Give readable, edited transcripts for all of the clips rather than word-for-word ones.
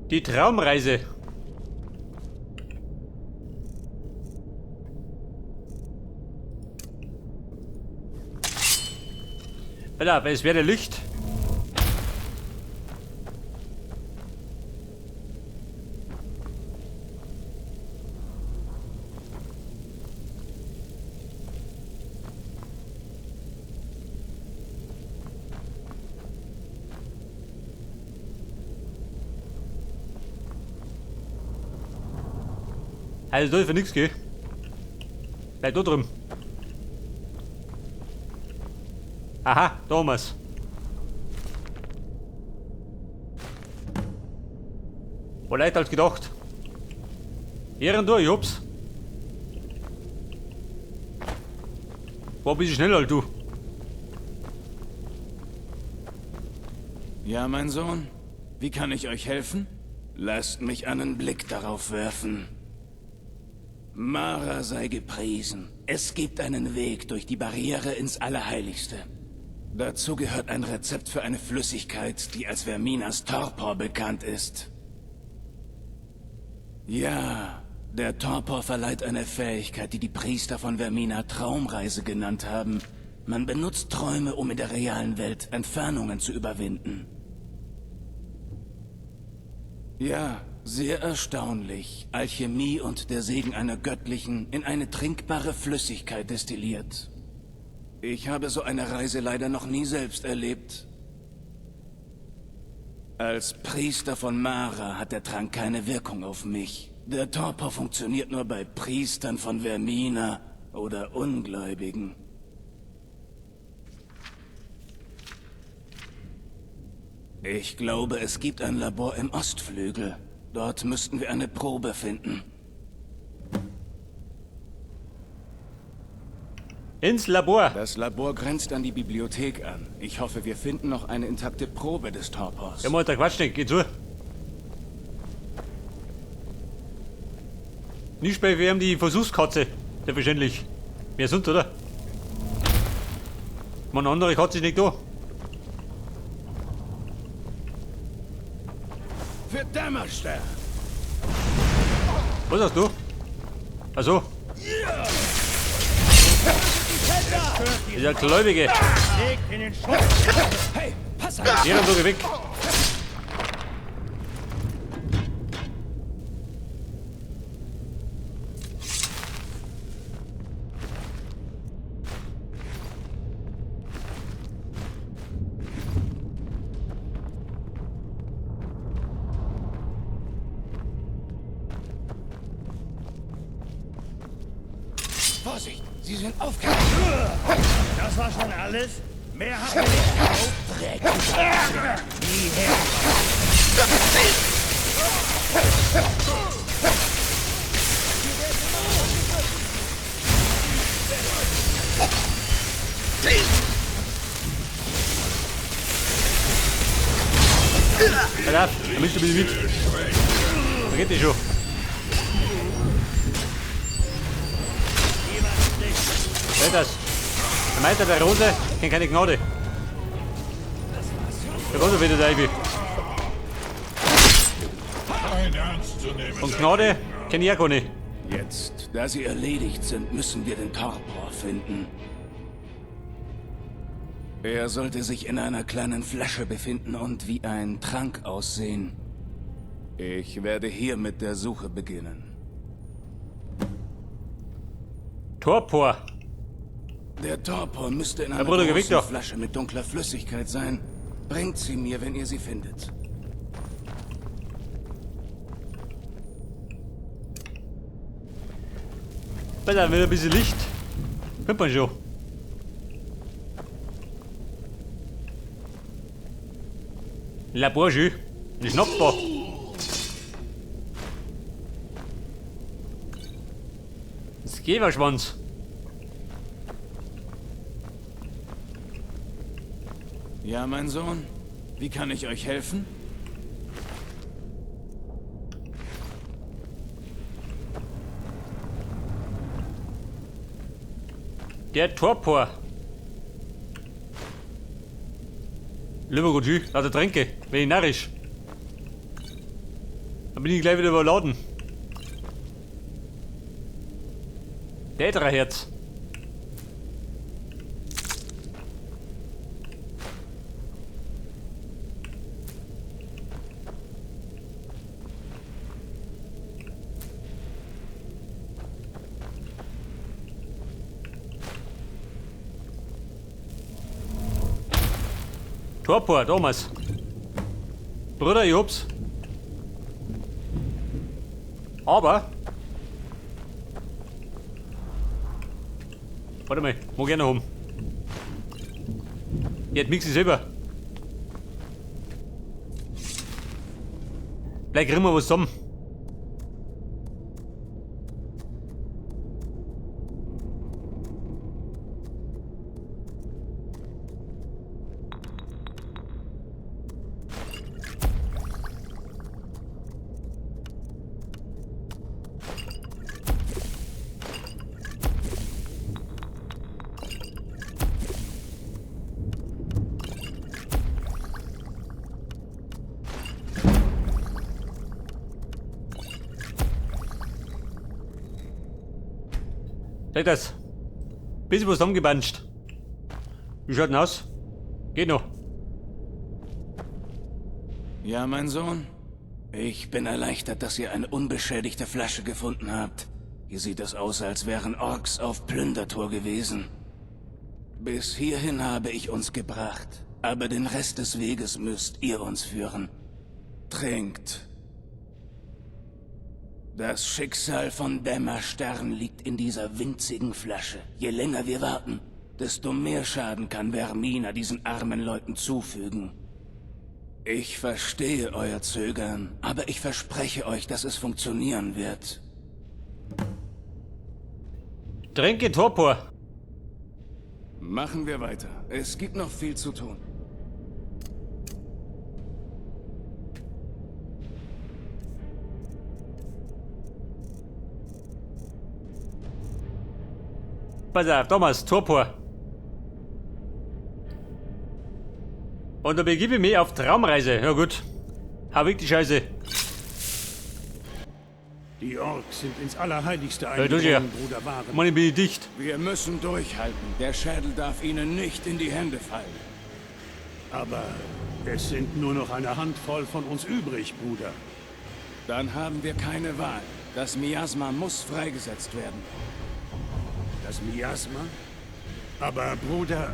Die Traumreise. Alter, es wäre Licht. Also da ist für nichts, gell? Bleib da drüben. Aha, Thomas. War leichter als gedacht. Ehren du, ich hab's. War ein bisschen schneller als du. Ja, mein Sohn? Wie kann ich euch helfen? Lasst mich einen Blick darauf werfen. Mara sei gepriesen. Es gibt einen Weg durch die Barriere ins Allerheiligste. Dazu gehört ein Rezept für eine Flüssigkeit, die als Verminas Torpor bekannt ist. Ja, der Torpor verleiht eine Fähigkeit, die die Priester von Vermina Traumreise genannt haben. Man benutzt Träume, um in der realen Welt Entfernungen zu überwinden. Ja, sehr erstaunlich. Alchemie und der Segen einer göttlichen in eine trinkbare Flüssigkeit destilliert. Ich habe so eine Reise leider noch nie selbst erlebt. Als Priester von Mara hat der Trank keine Wirkung auf mich. Der Torpor funktioniert nur bei Priestern von Vermina oder Ungläubigen. Ich glaube, es gibt ein Labor im Ostflügel. Dort müssten wir eine Probe finden. Ins Labor. Das Labor grenzt an die Bibliothek an. Ich hoffe, wir finden noch eine intakte Probe des Torpors. Ja, mal, der Quatsch nicht. Geh zu. Nicht bei wir haben die Versuchskatze. Selbstverständlich. Wer sind, oder? Man, andere Katze ist nicht da. Für Dämmerstern! Was hast du? Also. Dieser Gläubige. Hey, pass auf! Ehrenburger weg. Vorsicht! Sie sind aufgeregt! Das war schon alles? Mehr habt ihr nicht drauf? Dreck! Nie her. Pass auf, da mischst du ein bisschen mit. Da geht die schon. Wer ist das? Der Meister der Rose kennt keine Gnade. Da kommt er wieder, der Ivy. Und Gnade kenn ich auch keine. Jetzt, da sie erledigt sind, müssen wir den Torpor finden. Er sollte sich in einer kleinen Flasche befinden und wie ein Trank aussehen. Ich werde hier mit der Suche beginnen. Torpor. Der Torpor müsste in einer Bruder, geh weg großen da. Flasche mit dunkler Flüssigkeit sein. Bringt sie mir, wenn ihr sie findet. Besser, mit ein bisschen Licht. Findet man schon. Labor schön. Die Schnaps da. Das Geberschwanz. Ja, mein Sohn? Wie kann ich euch helfen? Der Torpor. Lieber gut, lauter Tränke, wenn ich narrisch. Dann bin ich gleich wieder überladen. Täterherz. Torpor, Thomas. Bruder, ich hab's. Aber. Warte mal, mag ich noch haben. Jetzt mix ich selber. Vielleicht kriegen wir was zusammen. Sag das. Bisschen was zusammengebanscht. Wie schaut denn aus? Geht noch. Ja, mein Sohn? Ich bin erleichtert, dass ihr eine unbeschädigte Flasche gefunden habt. Hier sieht es aus, als wären Orks auf Plündertour gewesen. Bis hierhin habe ich uns gebracht. Aber den Rest des Weges müsst ihr uns führen. Trinkt. Das Schicksal von Dämmerstern liegt in dieser winzigen Flasche. Je länger wir warten, desto mehr Schaden kann Vaermina diesen armen Leuten zufügen. Ich verstehe euer Zögern, aber ich verspreche euch, dass es funktionieren wird. Tränke Torpor. Machen wir weiter. Es gibt noch viel zu tun. Pass auf, Thomas, Torpor. Und da begebe ich mich auf Traumreise. Ja gut. Hau weg die Scheiße. Die Orks sind ins Allerheiligste Hey, du hier. eingedrungen, Bruder Varen. Mann, ich bin dicht. Wir müssen durchhalten. Der Schädel darf ihnen nicht in die Hände fallen. Aber es sind nur noch eine Handvoll von uns übrig, Bruder. Dann haben wir keine Wahl. Das Miasma muss freigesetzt werden. Das Miasma? Aber Bruder...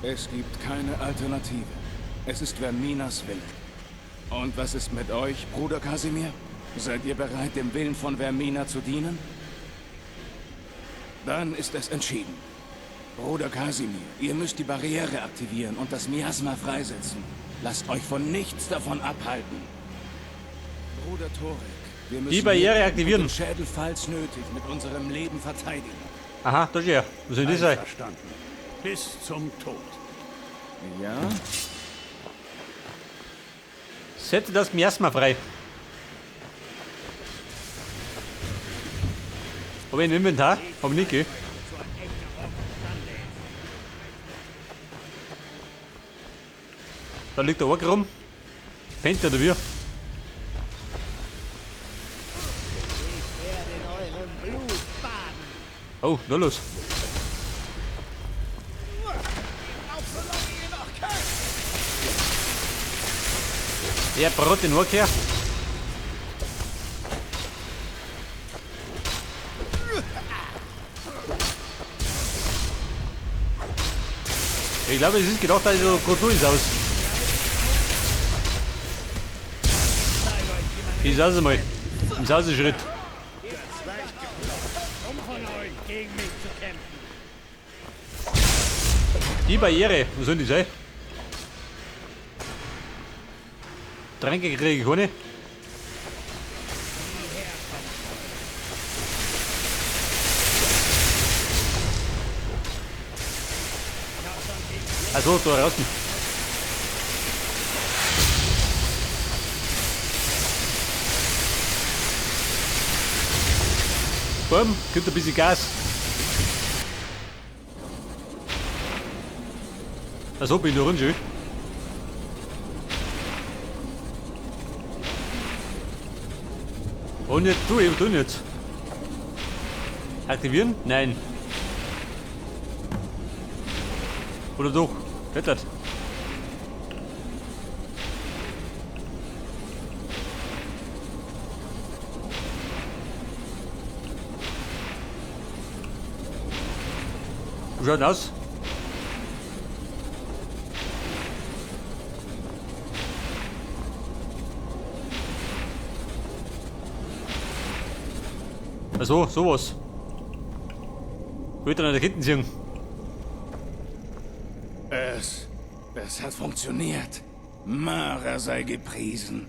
Es gibt keine Alternative. Es ist Vaerminas Wille. Und was ist mit euch, Bruder Kasimir? Seid ihr bereit, dem Willen von Vaermina zu dienen? Dann ist es entschieden. Bruder Kasimir, ihr müsst die Barriere aktivieren und das Miasma freisetzen. Lasst euch von nichts davon abhalten. Bruder Torek, wir müssen Die Barriere leben und aktivieren. den Schädel, falls nötig, mit unserem Leben verteidigen. Aha, das ist ja. Was soll das sein? Einverstanden. Bis zum Tod. Ja? Setze das Miasma frei. Hab ich ein Inventar? Hab ich nicht, gell? Da liegt der Ork rum. Pennt der oder wie? Oh, na los. Der brot den Ork her. Ich glaube, es ist gedacht, dass ich so gut durch aus. Ich sag's mal. Im Sauseschritt. Die Barriere, wo soll die sein? Tränke kriege ich keine. Also, da draußen. Bumm, gibt ein bisschen Gas. Also, bin ich noch schön. Und jetzt du, eben du jetzt. Aktivieren? Nein. Oder doch? Klettert. Wie schaut denn aus? Also, sowas. Wird dann an der Ketten ziehen. Es hat funktioniert. Mara sei gepriesen.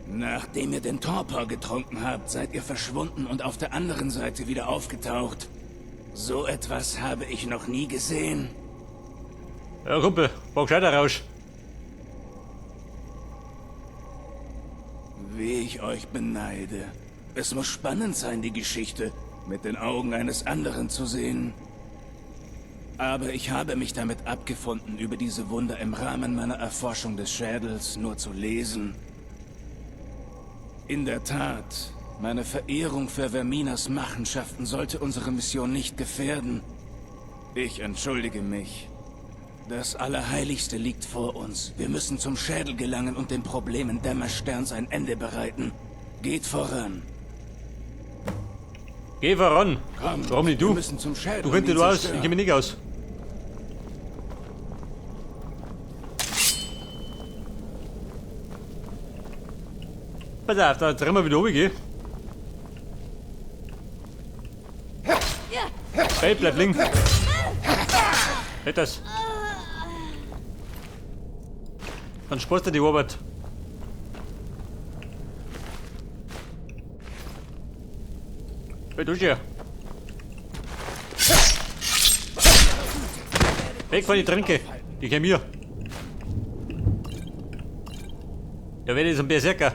Nachdem ihr den Torpor getrunken habt, seid ihr verschwunden und auf der anderen Seite wieder aufgetaucht. So etwas habe ich noch nie gesehen. Ja, Kumpel, war gescheiter Rausch. Wie ich euch beneide. Es muss spannend sein, die Geschichte mit den Augen eines anderen zu sehen. Aber ich habe mich damit abgefunden, über diese Wunder im Rahmen meiner Erforschung des Schädels nur zu lesen. In der Tat, meine Verehrung für Vaerminas Machenschaften sollte unsere Mission nicht gefährden. Ich entschuldige mich. Das Allerheiligste liegt vor uns. Wir müssen zum Schädel gelangen und den Problemen Dämmersterns ein Ende bereiten. Geht voran. Geh voran. Komm, Warum nicht du? Wir müssen zum Schädel. Du kennst dich und ihn aus, ich zerstören. kenn mich nicht aus. Pass auf, da drehen wir wieder oben, gell? Hey, bleib liegen. Halt das. Dann sparst du die Arbeit. Hey, du hier. Weg von den Tränke. Die kennen wir. Da werde ich zum Berserker.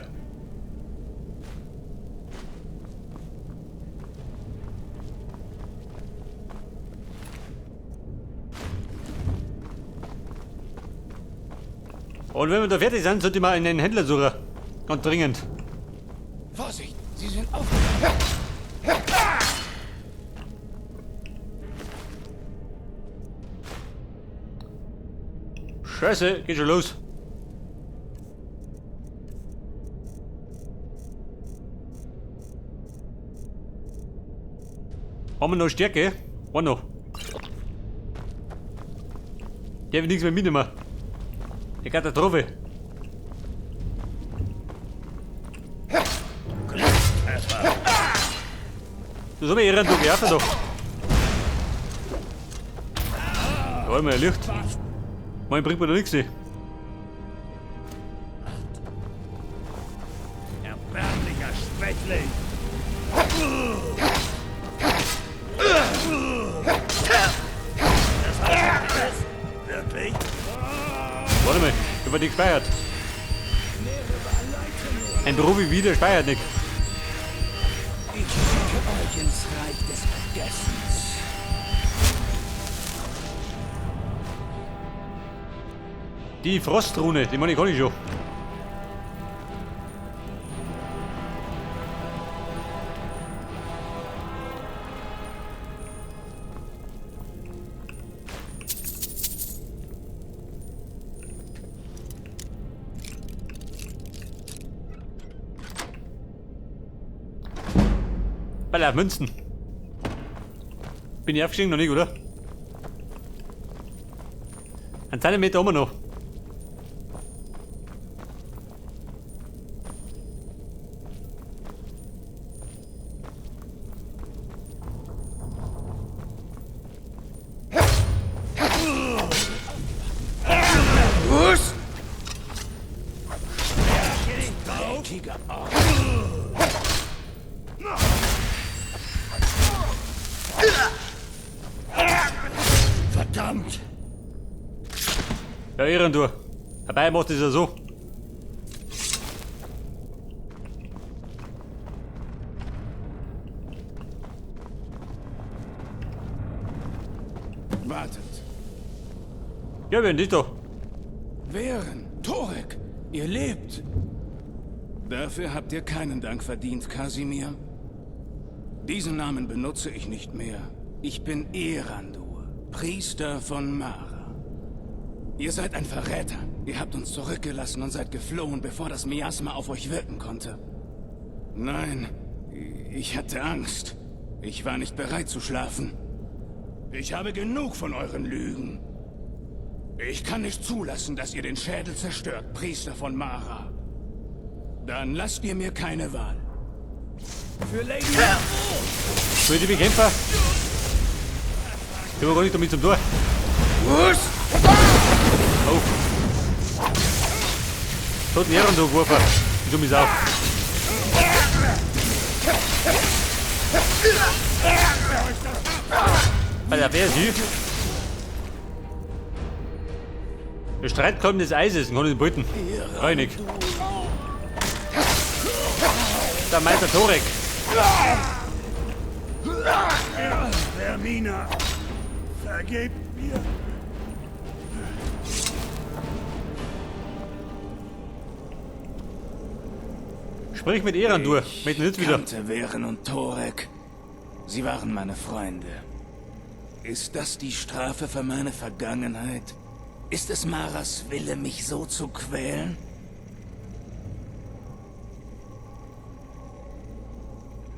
Und wenn wir da fertig sind, sollte ich mal einen Händler suchen. Ganz dringend. Vorsicht, sie sind aufgewacht. Scheiße, geht schon los. Haben wir noch Stärke? One noch. Der will nichts mehr mitnehmen. Die Katastrophe. Du soll mir irren, du geh doch. Da war immer Licht. Mein bringt mir da nichts. Erbärmlicher Schwächling! Das alles? Wirklich? Warte mal, ich hab die gespeichert. Ein Profi wieder speichert nicht. Ich schicke euch ins Reich des Vergessens. Die Frostrune, die meine ich gar nicht schon. Alter, Münzen. Bin ich aufgestiegen? Noch nicht, oder? Einen Zentimeter haben wir noch. Was? Dreckiger Ork. Verdammt! Ja, Ehrendur. Dabei macht es ja so. Wartet. Ja, wer denn da? Wehren, Torek, ihr lebt. Dafür habt ihr keinen Dank verdient, Kasimir. Diesen Namen benutze ich nicht mehr. Ich bin Erandur, Priester von Mara. Ihr seid ein Verräter. Ihr habt uns zurückgelassen und seid geflohen, bevor das Miasma auf euch wirken konnte. Nein, ich hatte Angst. Ich war nicht bereit zu schlafen. Ich habe genug von euren Lügen. Ich kann nicht zulassen, dass ihr den Schädel zerstört, Priester von Mara. Dann lasst ihr mir keine Wahl. Für Lady... Soll ich die bekämpfen? Ich hab gar nicht damit zum Tor. Oh. Hat einen Erandur geworfen. Die dumme Sau. Alter, wer ist hier? Der Streitkolben des Eises, den kann ich beuten. Reinig. Der Meister Torek. Vermina, vergebt mir. Sprich mit Erandur. Mit nicht wieder. Kannte Veren und Torek. Sie waren meine Freunde. Ist das die Strafe für meine Vergangenheit? Ist es Maras Wille, mich so zu quälen?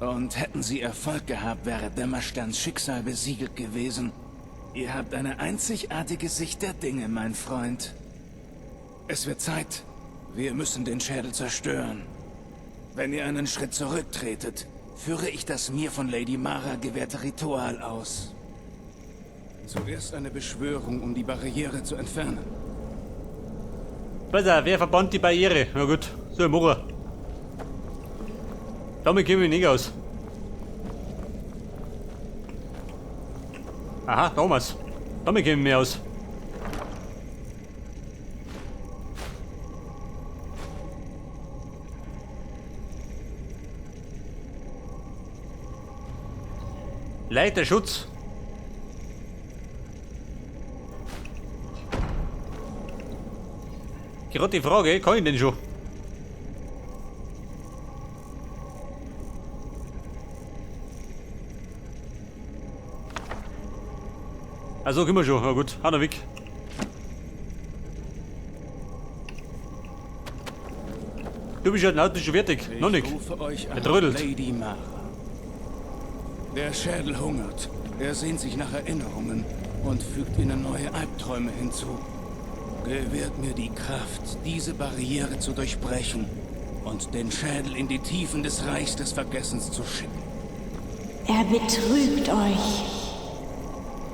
Und hätten sie Erfolg gehabt, wäre Dämmersterns Schicksal besiegelt gewesen. Ihr habt eine einzigartige Sicht der Dinge, mein Freund. Es wird Zeit. Wir müssen den Schädel zerstören. Wenn ihr einen Schritt zurücktretet, führe ich das mir von Lady Mara gewährte Ritual aus. Zuerst eine Beschwörung, um die Barriere zu entfernen. Pass auf, wer verbannt die Barriere? Na gut, so, Murrer. Damit käme ich nicht aus. Aha, damals. Damit käme ich mir aus. Leichter Schutz. Gerade die Frage, kann ich denn schon? Also können wir schon, na gut, hau weg. Du bist ja schon fertig, noch nicht. Ich rufe euch an, Er trödelt. Lady Mara. Der Schädel hungert. Er sehnt sich nach Erinnerungen und fügt ihnen neue Albträume hinzu. Gewährt mir die Kraft, diese Barriere zu durchbrechen und den Schädel in die Tiefen des Reichs des Vergessens zu schicken. Er betrügt euch.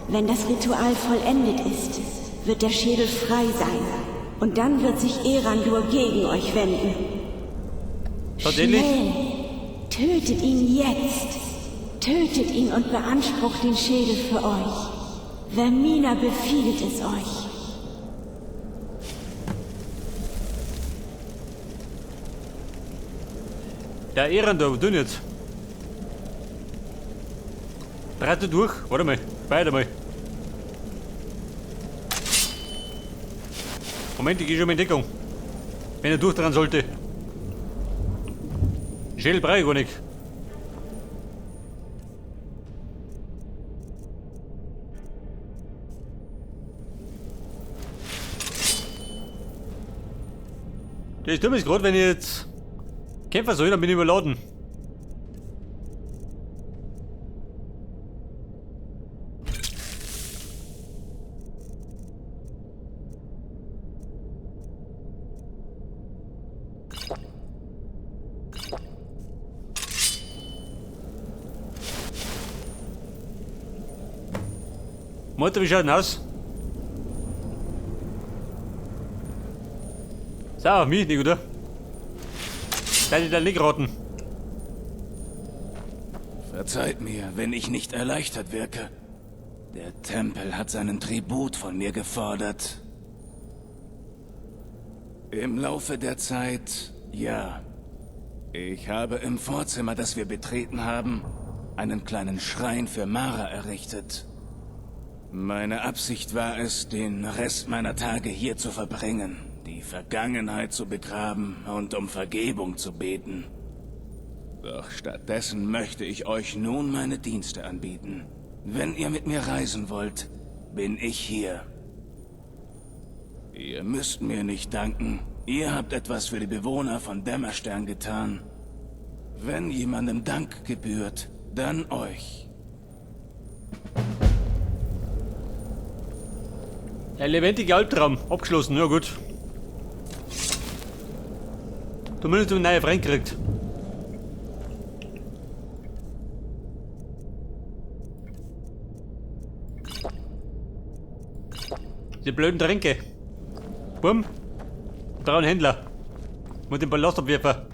Wenn das Ritual vollendet ist, wird der Schädel frei sein. Und dann wird sich Erandur gegen euch wenden. Tatsächlich? Schnell! Tötet ihn jetzt! Tötet ihn und beansprucht den Schädel für euch. Vermina befiehlt es euch. Der Erandur, was tun jetzt? Dreht durch? Warte mal, beide mal. Moment, ich geh schon mal in Deckung. Wenn er durchdrehen sollte. Schädel brauche ich gar nicht. Das Dumme ist gerade, wenn ich jetzt kämpfen soll, dann bin ich überladen. Mutter, wie schaut denn aus? So, auf mich nicht, oder? Seid ihr da nicht geraten? Verzeiht mir, wenn ich nicht erleichtert wirke. Der Tempel hat seinen Tribut von mir gefordert. Im Laufe der Zeit, ja. Ich habe im Vorzimmer, das wir betreten haben, einen kleinen Schrein für Mara errichtet. Meine Absicht war es, den Rest meiner Tage hier zu verbringen. die Vergangenheit zu begraben und um Vergebung zu beten. Doch stattdessen möchte ich euch nun meine Dienste anbieten. Wenn ihr mit mir reisen wollt, bin ich hier. Ihr müsst mir nicht danken. Ihr habt etwas für die Bewohner von Dämmerstern getan. Wenn jemandem Dank gebührt, dann euch. Der lebendige Albtraum. Abgeschlossen, ja gut. Zumindest einen neuen Freund gekriegt. Die blöden Tränke. Bumm. Braunen Händler. Mit dem Ballastabwerfer.